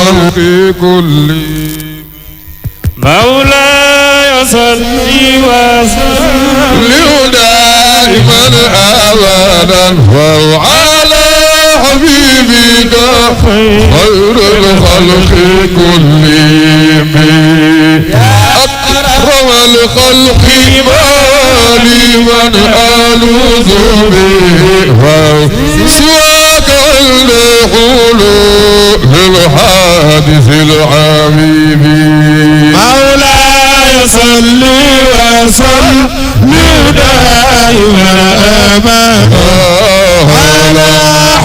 الخلق كلهم مولاي صل وسلم دائما أبدا وعلى حبيبك خير الخلق كلهم أكرم الخلق مالي من ألوذ به سواك الحلول للحادث الحبيب مولاي صل وسلم دائما أبدا على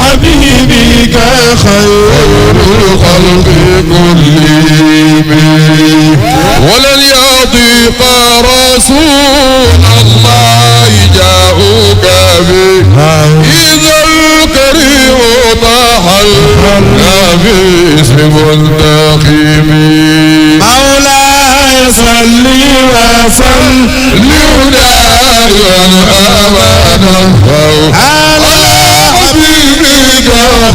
حبيبك خير الخلق كلهم ولن يضيق رسول الله جاءوك به إذا الكريم طاح النبي منتخب مولاي صل وسلم دائما أبدا على حبيبك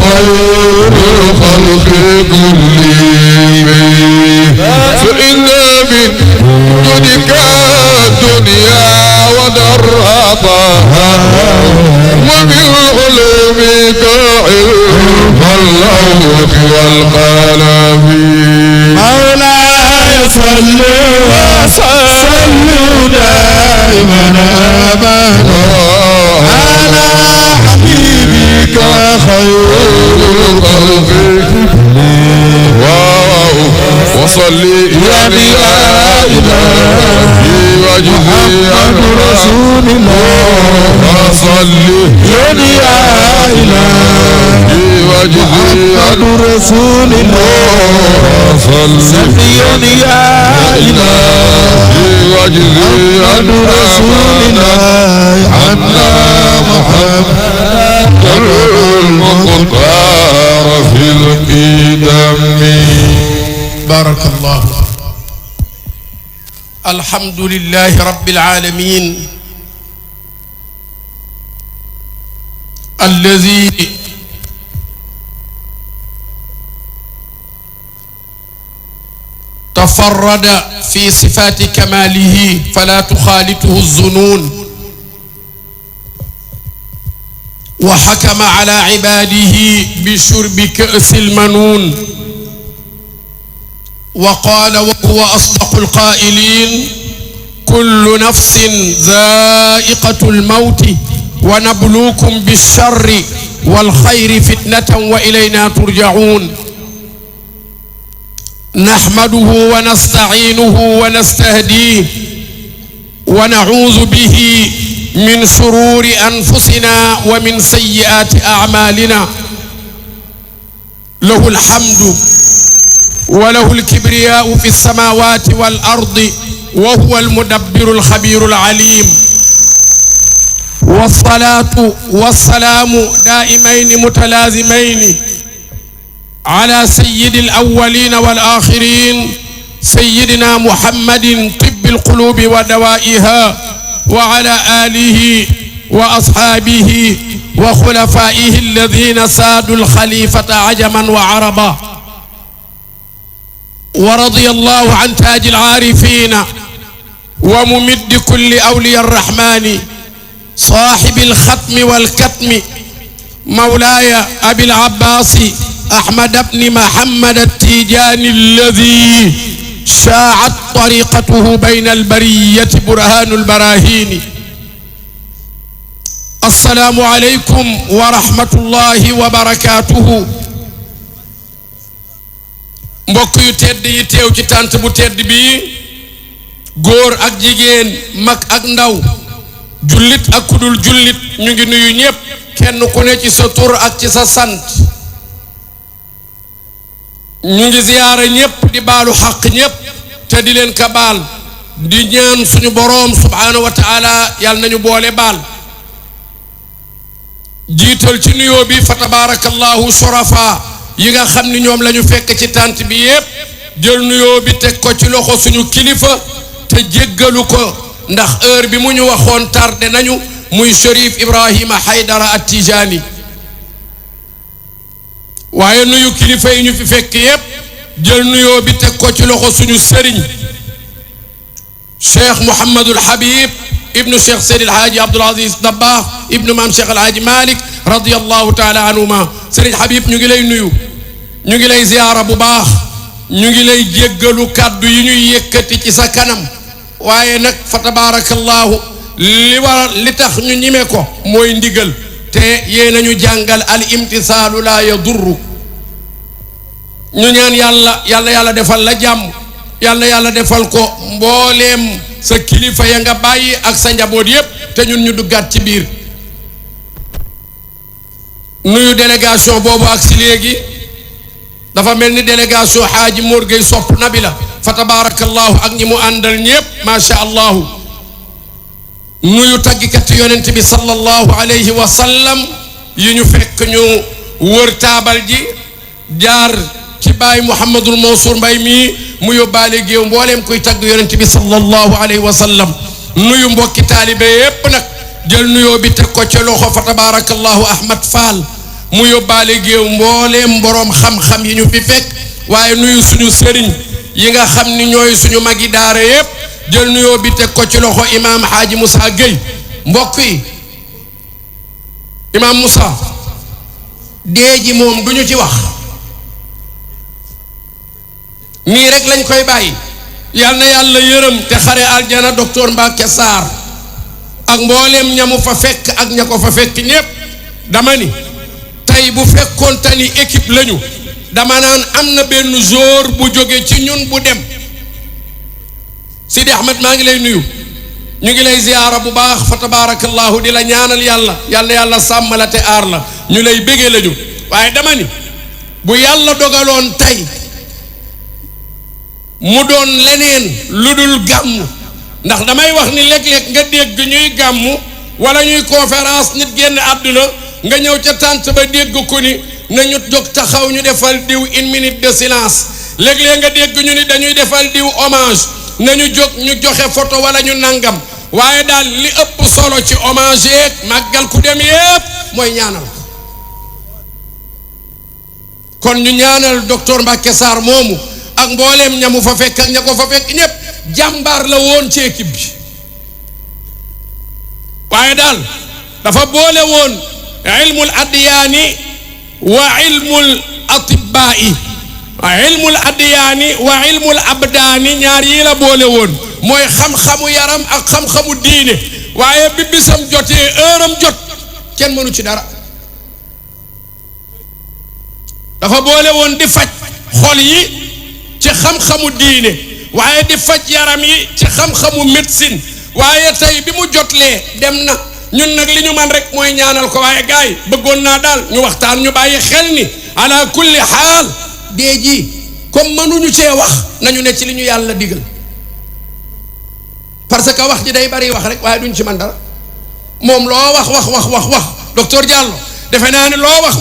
خير الخلق كلهم فإن من جودك الدنيا ودراتها ومن علومك علم اللوح والقلم مولاي صل وسلم دائما أبدا على حبيبك خير الخلق وصلي يا إلهي وجهي رسول الله وصلي يا إلهي وجهي رسول الله وصلي يا إلهي وجهي رسول الله عنا محمد المختار في القدم بارك الله. الحمد لله رب العالمين الذي تفرد في صفات كماله فلا تخالطه الظنون وحكم على عباده بشرب كأس المنون وقال وهو أصدق القائلين كل نفس ذائقة الموت ونبلوكم بالشر والخير فتنة وإلينا ترجعون نحمده ونستعينه ونستهديه ونعوذ به من شرور أنفسنا ومن سيئات أعمالنا له الحمد وله الكبرياء في السماوات والأرض وهو المدبر الخبير العليم والصلاة والسلام دائمين متلازمين على سيد الأولين والآخرين سيدنا محمد طب القلوب ودوائها وعلى آله وأصحابه وخلفائه الذين سادوا الخليفة عجما وعربا ورضي الله عن تاج العارفين وممد كل أولياء الرحمن صاحب الختم والكتم مولاي أبي العباس أحمد بن محمد التيجاني الذي شاعت طريقته بين البرية برهان البراهين السلام عليكم ورحمة الله وبركاته mbokk yu tedd yi teew ci tànt bu tedd bi góor ak jigéen mag ak ndaw jullit ak kudul jullit ñu ngi nuyu ñépp kenn ku ne ci sa tur ak ci sa sant ñu ngi ziyaara ñépp di baalu xaq ñépp te di leen ka baal di ñaan suñu boroom subhaanahu wa taala yàlla nañu boole baal jiital ci nuyoo bi fa tabaarakallahu surafa yi nga xam ni ñoom lañu fekk ci tànt bi yépp jël nuyoo bi teg ko ci loxo suñu kilifa te jéggalu ko ndax heure bi mu ñu waxoon tardé nañu muy Cherif Ibrahima Haydara At-Tijani waaye nuyu kilifa yi ñu fi fekk yépp jël nuyoo bi teg ko ci loxo suñu sëriñ Cheikh Mouhamadul Habib ibnu Cheikh Seydil Haaji Abdoul Aziz Dabakh ibnu maam Cheikh El Hadji Malick radiyallahu taala anhuma sëriñ Habib ñu ngi lay nuyu ñu ngi lay ziyaara bu baax ñu ngi lay jéggalu kàddu yi ñuy yëkkati ci sa kanam waaye nag fa tabarakallahu li tax ñu ñime ko mooy ndigal te yéen nañu jàngal al imtisaalu la yadurru ñu ñaan yàlla defal la jàmm yàlla defal ko mbooleem sa kilifa ya nga bàyyi ak sa njaboot yépp te ñun ñu duggaat ci biir nuyu délégation boobu ak si léegi dafa mel ni délégation Haaji Mor Gueye sopp nabi la fa tabarakallahu ak ñi mu àndal ñépp macha allahu nuyu taggikat yonent bi sallallahu alayhi wa sallam yi ñu fekk ñu wër taabal ji jaar ci baay Mouhamadul Mansour Mbaye mii mu yóbbaale géew mbooleem kuy tagg yonent bi sallallahu alayhi wa sallam nuyu mbokki taalibe yépp nag jël nuyoo bi teg ko ca loxo fa tabarakallahu Ahmad Fall mu yóbbaale géew mbooleem boroom xam-xam yi ñu fi fekk waaye nuyu suñu sëriñ yi nga xam ni ñooy suñu magi daara yépp jël nuyoo bi teg ko ci loxo imaam Haaji Moussa Gueye mbokk yi imaam Moussa dee ji moom duñu ci wax nii rek lañ koy bàyyi yal na yàlla yërëm te xare aljana docteur Mbacke Sarr ak mbooleem ñamu fa fekk ak ña ko fa fekk ñépp dama ni tey bu fekkoon tani équipe lañu dama naan am na benn joueur bu jóge ci ñun bu dem Sidi Ahmed maa ngi lay nuyu ñu ngi lay ziyaara bu baax fa tabarakallahu di la ñaanal yàlla sàmm la te aar la ñu lay bégee lañu waaye dama ni bu yàlla dogaloon tey mu doon leneen lu dul gàmmu ndax damay wax ni léeg-léeg nga dégg ñuy gàmmu wala ñuy conférence nit génn àdduna nga ñëw ca tànt ba dégg ko ni nañu jóg taxaw ñu defal diw 1 minute de silence léeg-léeg nga dégg ñu ni dañuy defal diw hommage nañu jóg ñu joxe photo wala ñu nangam waaye daal li ëpp solo ci hommage yeeg màggal ku dem yépp mooy ñaanal kon ñu ñaanal docteur Mbacke Sarr moomu ak mbooleem ñamu fa fekk ak ña ko fa fekk ñépp jàmbaar la woon ci équipe bi waaye daal dafa boole woon ilmul adyaani wa ilmul atibaa'i ilmul adyaani wa ilmul abdaani ñaar yi la boole woon mooy xam-xamu yaram ak xam-xamu diine waaye bi bisam jotee heure am jot kenn mënu ci dara dafa boole woon di faj xol yi ci xam-xamu diine waaye di faj yaram yi ci xam-xamu médecine waaye tey bi mu jotlee dem na ñun nag li ñu man rek mooy ñaanal ko waaye gars yi bëggoon naa daal ñu waxtaan ñu bàyyi xel ni ala kulli xaal dee ji comme mënuñu cee wax nañu ne ci li ñu yàlla digal parce que wax ji day bari wax rek waaye duñ ci man dara moom loo wax docteur Diallo defe naa ne loo wax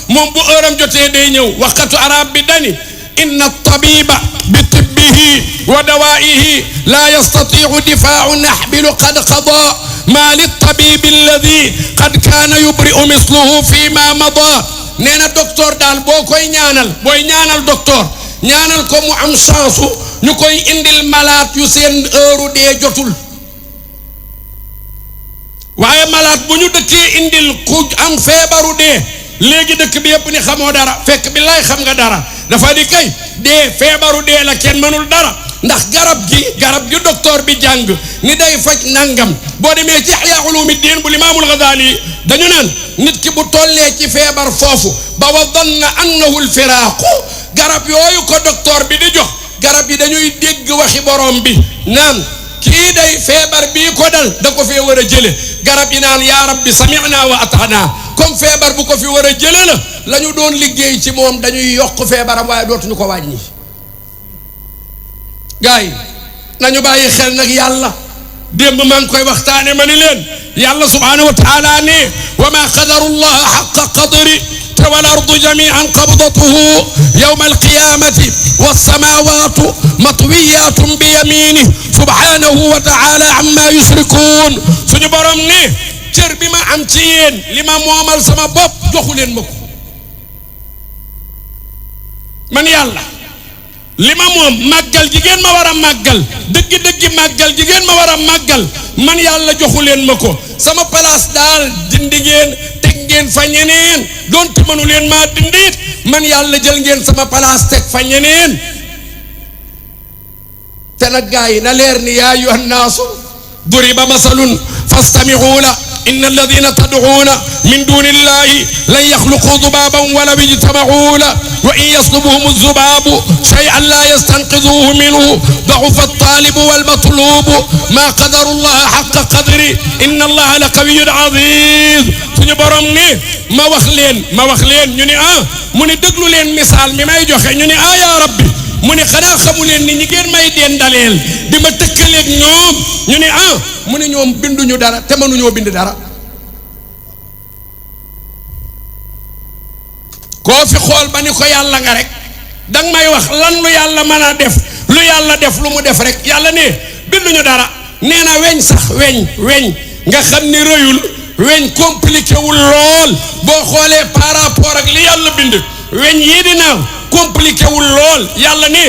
moom bu heure am jotee day ñëw waxatu arab bi dani inna tabiba bi tibbihi wa dawaihi la yastatiu difaau naxbilu qad qada ma liltabibi alladi qad kaana yubri'u misluhu fi ma mada nee na docteur daal boo koy ñaanal booy ñaanal docteur ñaanal ko mu am chance ñu koy indil malade yu seen heure dee jotul waaye malade bu ñu dëkkee indil ku am feebaru dee léegi dëkk bi yépp ni xamoo dara fekk bi lay xam nga dara dafa di kay dee feebaru dee la kenn mënul dara ndax garab gi docteur bi jàng ni day faj nangam boo demee ci Ihya Ulumuddin bu Imaamul Ghazali dañu naan nit ki bu tollee ci feebar foofu ba wa danna annahu al-firaaqu garab yooyu ko docteur bi di jox garab yi dañuy dégg waxi borom bi naan kii day feebar bii ko dal da ko fee war a jële garab yi naan yaa rabbi sami'na wa ata'na comme feebar bu ko fi war a jële la ñu doon liggéey ci moom dañuy yokk feebaram waaye dootuñu ko wàññi gars yi nañu bàyyi xel nag yàlla démb maa ngi koy waxtaane ma ni leen yàlla subhanahu wa taala ne wa ma qadaru llaha xaqa qadri te wal ardu jamian qabdatuhu yawma alqiyamati wassamawatu matwiyatun bi yamini subhanahu wa taala amma yushrikun suñu borom ne cër bi ma am ci yéen li ma moomal sama bopp joxu leen ma ko man yàlla li ma moom màggal jigéen ma war a màggal dëgg-dëggi màggal jigéen ma war a màggal man yàlla joxu leen ma ko sama place daal dindi ngeen teg ngeen fa ñeneen donte mënu leen maa dindiit man yàlla jël ngeen sama place teg fa ñeneen te nag gaa yi na leer ni yaa ayyuhan naasu duriba masalun fastami'u la inna alladhina tad'una min duni llahi lan yakhluqu dhubaban walaw ijtama'u la wa in yaslubuhum adh-dhubabu shay'an la yastanqidhuhu minhu ضعف الطالب والمطلوب ما قدر الله حق قدره إن الله لقوي عزيز suñu borom ni ma wax leen ñu ni mu ni déglu leen misaal mi may joxe ñu ni ya rabbi mu ni xanaa xamu leen ni ñi ngeen may dendaleel di ma tëkkaleeg ñoom ñu ni mu ni ñoom binduñu dara te mënuñoo bind dara koo fi xool ba ni ko yàlla nga rek danga may wax lan lu yàlla mën a def lu yàlla def lu mu def rek yàlla ne binduñu dara nee na weñ sax weñ nga xam ni rëyul weñ compliqué wul lool boo xoolee par rapport ak li yàlla bind weñ yii di naaw compliqué wul lool yàlla ne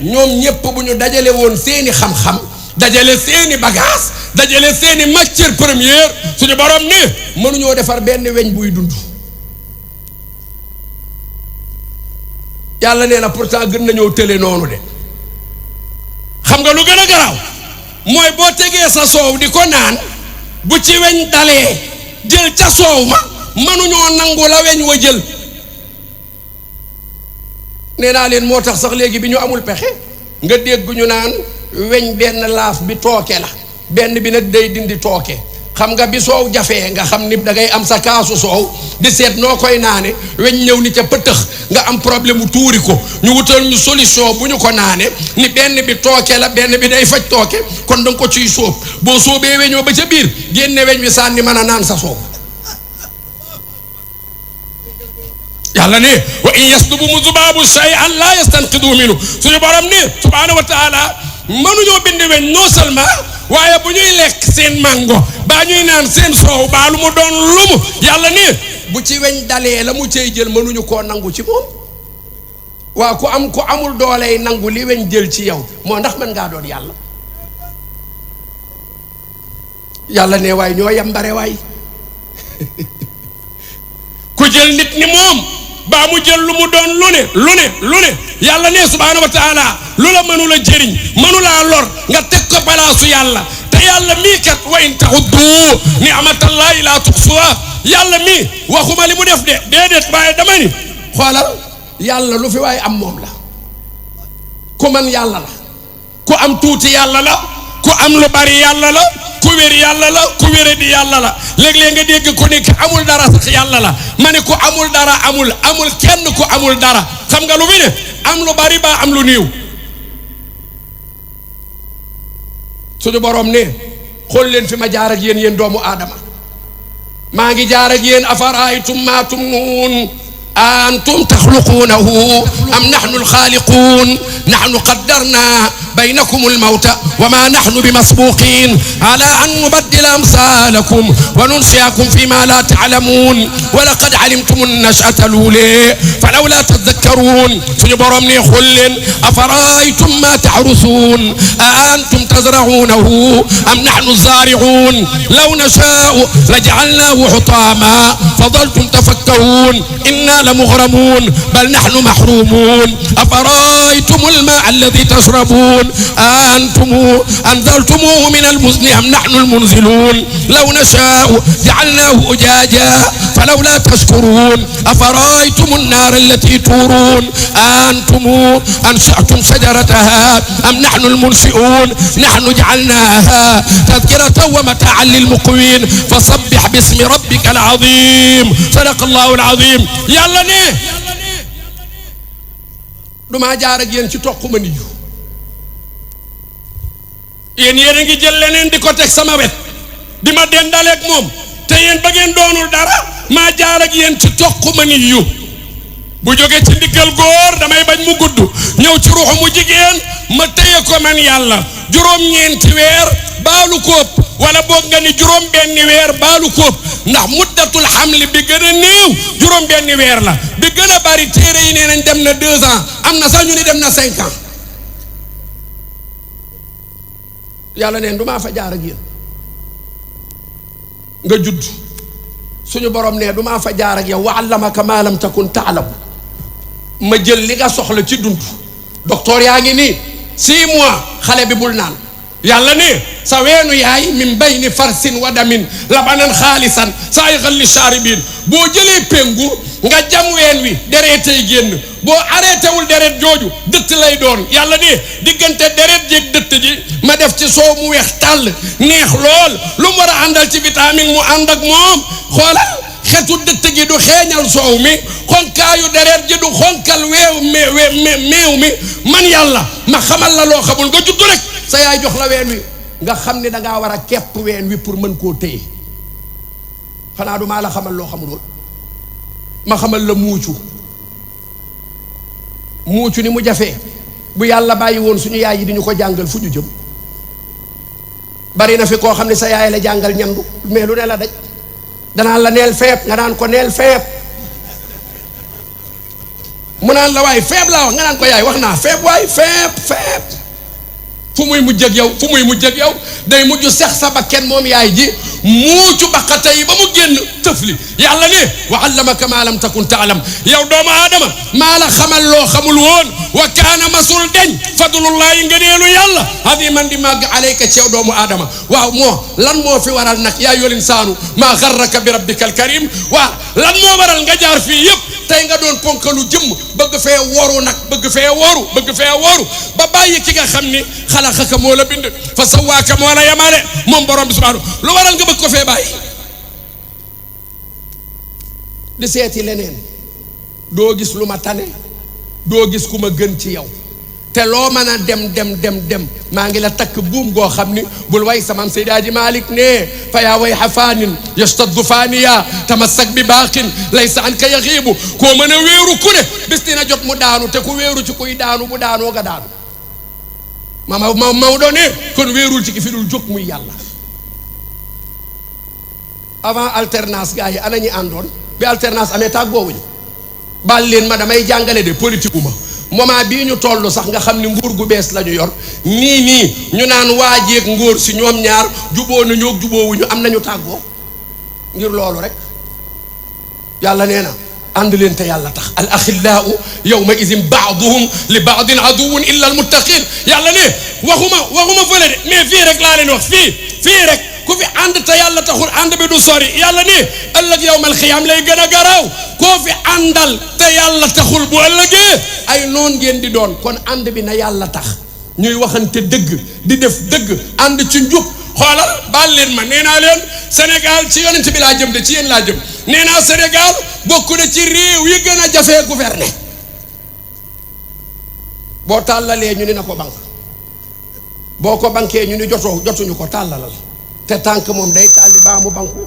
ñoom ñépp bu ñu dajale woon seeni xam-xam dajale seeni bagage dajale seeni matière première suñu borom ne mënuñoo defar benn weñ buy dund yàlla nee na pourtant gën nañoo tële noonu de xam nga lu gën a garaaw mooy boo tegee sa soow di ko naan bu ci weñ dalee jël ca soow ma mënuñoo nangu la weñ wa jël nee naa leen moo tax sax léegi bi ñu amul pexe nga dégg ñu naan weñ benn laaf bi tooke la benn bi nag day dindi tooke xam nga bi soow jafee nga xam ni da ngay am sa kaasu soow di seet noo koy naane weñ ñëw ni ca pëtëx nga am problème mu tuuri ko ñu wutal ñu solution bu ñu ko naane ni benn bi tooke la benn bi day faj tooke kon danga ko ciy sóob boo sóobee weñoo ba ca biir génne weñ wi sànni mën a naan sa soow yàlla ne wa in yaslubuhum zubaabu shay'an la yastanqidu minhu suñu borom ne subhanahu wa taala mënuñoo bind weñ non seulement waaye bu ñuy lekk seen mango baa ñuy naan seen soow baa lu mu doon lumu yàlla ne bu ci weñ dalee la mu cey jël mënuñu koo nangu ci moom waa ku amul dooley nangu li weñ jël ci yow moo ndax mën ngaa doon yàlla ne waay ñoo yambare waay ku jël nit ni moom baa mu jël lu mu doon lu ne yàlla ne subhaanahu wa taala lu la mënu la jëriñ mënu laa lor nga teg ko palaasu yàlla te yàlla mii kat wa in ta'uddu ni'matallahi la tuhsuha yàlla mii waxuma li mu def de déedéet waaye dama ni xoolal yàlla lu fi waaye am moom la ku man yàlla la ku am tuuti yàlla la ku am lu bari yàlla la ku wér yàlla la ku wére di yàlla la léeg-léeg nga dégg ku nekk amul dara sax yàlla la ma ne ku amul dara amul kenn ku amul dara xam nga lu fi ne am lu bari ba am lu néew suñu borom ne xool leen fi ma jaar ak yéen doomu aadama maa ngi jaar ak yéen afaraytum ma tumnuun أنتم تخلقونه أم نحن الخالقون نحن قدرنا بينكم الموت وما نحن بمسبوقين على أن نبدل أمثالكم وننشئكم فيما لا تعلمون ولقد علمتم النشأة الأولى فلولا تذكرون سنبرمني خل أفرأيتم ما تحرثون أأنتم تزرعونه أم نحن الزارعون لو نشاء لجعلناه حطاما فظلتم تفكرون إنا لمغرمون بل نحن محرومون أفرأيتم الماء الذي تشربون أأنتم أنزلتموه من المزن أم نحن المنزلون لو نشاء جعلناه أجاجا فلولا تشكرون أفرأيتم النار التي تورون أأنتم أنشأتم شجرتها أم نحن المنشئون نحن جعلناها تذكرة ومتاعا للمقوين فسبح باسم ربك العظيم صدق الله العظيم yàlla ne duma jaar ak yéen ci toquma niyu yéen a ngi jël leneen di ko teg sama wet di ma dendaleeg moom te yéen ba ngeen doonul dara maa jaar ak yéen ci toquma niyu bu jógee ci ndiggal góor damay bañ mu gudd ñëw ci ruuxu mu jigéen ma téye ko man yàlla juróom-ñeenti weer baalu ko wala boog nga ni juróom benni weer baalu ko ndax muddatul xamli bi gën a néew juróom benni weer la bi gën a bari téere yi nee nañ dem na 2 ans am na sax ñu ni dem na 5 ans yàlla neen du maa fa jaar ak yéen nga judd suñu borom ne du maa fa jaar ak yow wa allamaka ma lam takun taalam ma jël li nga soxla ci dund docteur yaa ngi nii 6 mois xale bi bul naan yàlla ne sa weenu yaay min bayni farsin wa damin labanan xaalisan saayigan li shaaribin boo jëlee pengu nga jam ween wi deretay génn boo arrêté wul deret jooju dëtt lay doon yàlla ne diggante deret jeeg dëtt ji ma def ci soow mu weex tàll neex lool lu mu war a àndal ci vitamine mu ànd ak moom xoolal xetu dëtt gi du xeeñal soow mi xonkaayu deret ji du xonkal meew mi man yàlla ma xamal la loo xamul nga juddu rek sa yaay jox la ween wi nga xam ni dangaa war a kepp ween wi pour mën koo téye xanaa du maa la xamal loo xamul woon ma xamal la muucu ni mu jafee bu yàlla bàyyi woon suñu yaay yi di ñu ko jàngal fu ñu jëm bari na fi koo xam ne sa yaay la jàngal ñandu mais lu ne la daj danaan la neel feeb nga naan ko neel feeb mu naan la waay feeb laa wax nga naan ko yaay wax naa feeb waay feeb fu muy mujj ak yow day mujj sex sa bakken moom yaay ji muucu baqata yi ba mu génn tëfli yàlla ne wa allamaka ma lam takun taalam yow doomu aadama maa la xamal loo xamul woon wa kaana masul deñ fadlullahi ngëneelu yàlla aziman di màgg alayka ci yow doomu aadama waaw moo lan moo fi waral nag yaa ayyuhal insaanu maa garraka bi rabbika alkarim waaw lan moo waral nga jaar fii yëpp tey nga doon ponkalu jëmm bëgg fee woru ba bàyyi ki nga xam ni xalaqaka moo la bind fa sawaaka moo la yamale moom borom bi subhanahu lu waral nga bëgg ko fee bàyyi di seeti leneen doo gis lu ma tane doo gis ku ma gën ci yow te loo mën a dem maa ngi la takk buum goo xam ni bul way samam Seydi Aji Malik ne fa yaa way xafaanin yastaddu faaniya tamassak bi baaqin laysa an ka yaxiibu koo mën a wéeru ku ne bis dina jot mu daanu te ku wéeru ci kuy daanu bu daanoo nga daanu Maodo ne kon wéerul ci ki fi dul jóg muy yàlla avant alternance gars yi ana ñi àndoon bi alternance amee tàggoowuñu baal leen ma damay jàngale de politique uma moment bii ñu toll sax nga xam ni nguur gu bees la ñu yor nii ñu naan waajeeg ngóor si ñoom ñaar juboo na ñoog juboowuñu am nañu tàggoo ngir loolu rek yàlla nee na ànd leen te yàlla tax al axillaau yawma idin baaduhum li baadin aduwun illa al muttaqin yàlla ne waxuma fële de mais fii rek laa leen wax fii rek ku fi ànd te yàlla taxul ànd bi du sori yàlla ne ëllëg yawmal xiyaam lay gën a garaaw koo fi àndal te yàlla taxul bu ëllëgee ay noon ngeen di doon kon ànd bi na yàlla tax ñuy waxante dëgg di def dëgg ànd ci njub xoolal baal leen ma nee naa leen Sénégal ci yonent bi laa jëm de ci yéen laa jëm nee naa Sénégal bokk na ci réew yi gën a jafee gouverner boo tàllalee ñu ni na ko bank boo ko bankee ñu ni jotuñu ko tàllalal te tànk moom day tàlli baa mu banku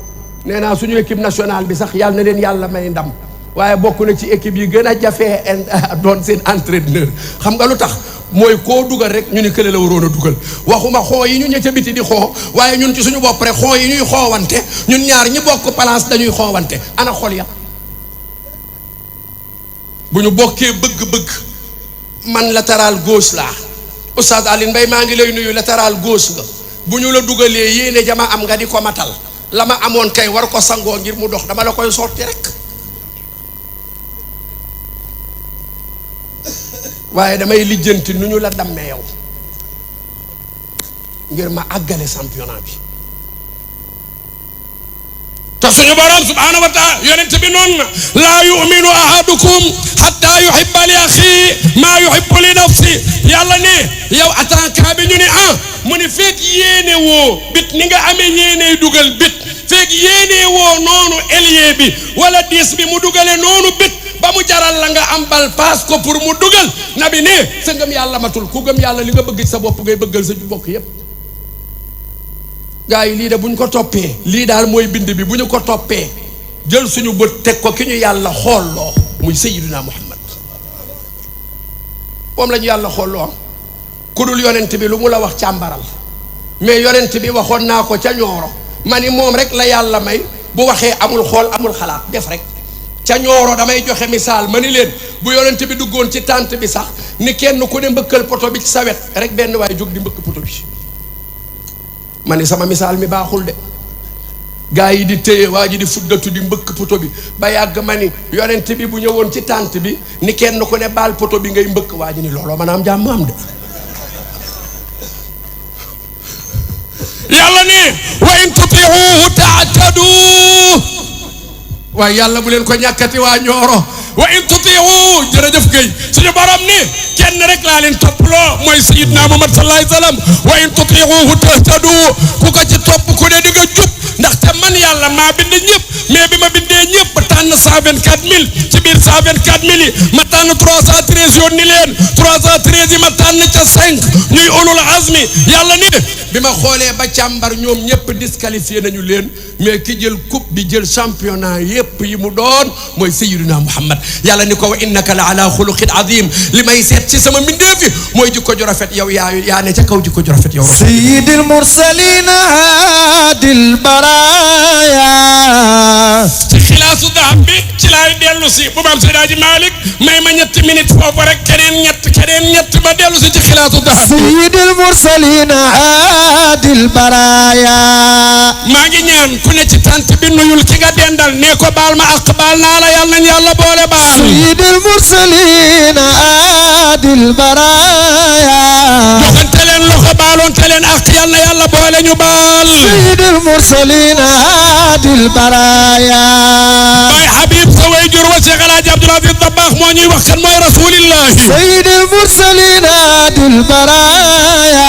nee naa suñu équipe nationale bi sax yàlla na leen yàlla may ndam waaye bokk na ci équipe yi gën a jafee doon seen entraîneur xam nga lu tax mooy koo dugal rek ñu ni kële la waroon a dugal waxuma xoo yi ñu ñe ca biti di xoo waaye ñun ci suñu bopp rek xoo yi ñuy xoowante ñun ñaar ñi bokk place dañuy xoowante ana xol ya bu ñu bokkee bëgg-bëgg man latéral gauche laa Oustaz Alioune Mbaye maa ngi lay nuyu latéral gauche nga bu ñu la dugalee yéene jama am nga di ko matal la ma amoon kay war ko sangoo ngir mu dox dama la koy sotti rek waaye damay lijjanti nu ñu la dammee yow ngir ma àggale championnat bi te suñu borom subhanahu wa taala yonent bi noonu na laa yuminu ahadukum hatta yuhibba li axi maa yuhibbu li nafsi yàlla ne yow attaquant bi ñu ne mu ne fekk yéene woo bit ni nga amee yéene dugal bit fekk yéene woo noonu ailier bi wala 10 bi mu dugale noonu bit ba mu jaral la nga am bal paas ko pour mu dugal nabi ne sa ngëm yàlla matul ku gëm yàlla li nga bëgg ci sa bopp ngay bëggal sa bokk yépp gaa yi lii de bu ñu ko toppee lii daal mooy bind bi bu ñu ko toppee jël suñu bët teg ko ki ñu yàlla xoolloo muy sayyiduna Muhammad moom la ñu yàlla xoolloo ku dul yonent bi lu mu la wax càmbaral mais yonent bi waxoon naa ko ca Ñooro ma ni moom rek la yàlla may bu waxee amul xool amul xalaat def rek ca Ñooro damay joxe misaal ma ni leen bu yonent bi duggoon ci tànt bi sax ni kenn ku ne mbëkkal poto bi ci sa wet rek benn waay jóg di mbëkk poto bi ma ni sama misaal mi baaxul de gaa yi di téye waa ji di fuddatu di mbëkk poto bi ba yàgg ma ni yonent bi bu ñëwoon ci tànt bi ni kenn ku ne baal poto bi ngay mbëkk waa ji ni looloo maanaam jàmm am de yàlla ni wa in tuti'uhu ta'tadu waaye yàlla bu leen ko ñàkkati waa Ñooro wa in tuti'uhu jërëjëf Guèye suñu borom ni kenn rek laa leen topploo mooy Sayyidna Muhammad sallallahu alayhi wa sallam wa in tuti'uhu tahtadu ku ko ci topp ku ne di nga jub ndaxte man yàlla maa bind ñëpp mais bi ma bindee ñëpp tànn 124000 ci biir 124000 yi ma tànn 313 yónni leen 313 yi ma tànn ca 5 ñuy ulul azmi yàlla ni bi ma xoolee ba càmbar ñoom ñëpp disqualifié nañu leen mais ki jël coupe bi jël championnat yëpp yi mu doon mooy Sayyidina Muhammad yàlla ni ko wa innaka la ala xuluqin azim li may seet ci sama mbindeef fi mooy jikko ju rafet yow yaa ne ca kaw jikko ju rafet yow sayyidil mursalin hadil baraya ci xilaasu dahab bi ci laay dellu si bu maam Seydi Hadji Malick may ma ñetti minutes foofu rek keneen ñett ma dellu si ci xilaasu dahab bi sayyidil mursalin hadil baraya maa ngi ñaan ku ne ci tant bi nuyul ki nga dendal nee ko baal ma ak baal naa la yàlla nañ yàlla boole baal sayyidil mursalin hadil baraya joxante leen loxo baaloonte leen ak yàlla yàlla boole ñu baal sayyidil mursalin hadil baraya bay Habib sa wayjur wa Cheikh El Hadji Abdoul Aziz Dabakh moo ñuy wax kan mooy rasulillahi sayyidil mursalin hadil baraya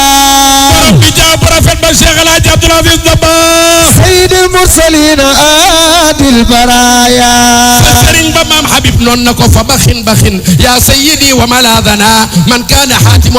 borom bi jaaw bu rafet ba Cheikh El Hadji Abdoul Aziz Dabakh sayyidil mursalin hadil baraya sëriñ ba maam Habib noon na ko fa baxin yaa sayyidi wa maladana man kaana xaatimu